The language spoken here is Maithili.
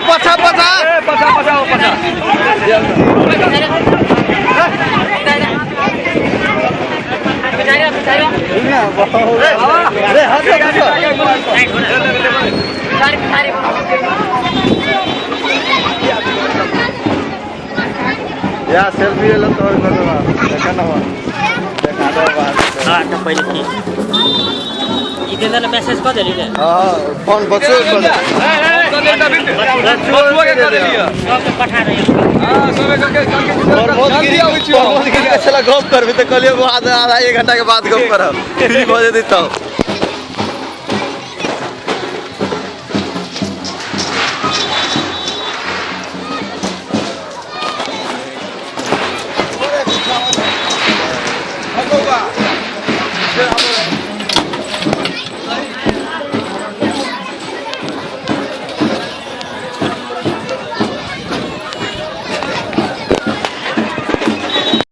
पछा पछा पछा पछा पछा या सेल्फी ले तो और कर देखा ना देखा दो बात। हां त पहिले की ई देला मैसेज क देली ने। हां फोन बच्चो क दे बच्चो के क देलिया सब के पठा रही। हां सबे के जल्दी आबै छियो। प्रमोद गिरी के छला गप करबी त कहलियो आधा आधा एक घंटा के बाद गप करब, फ्री भ जेतै तब।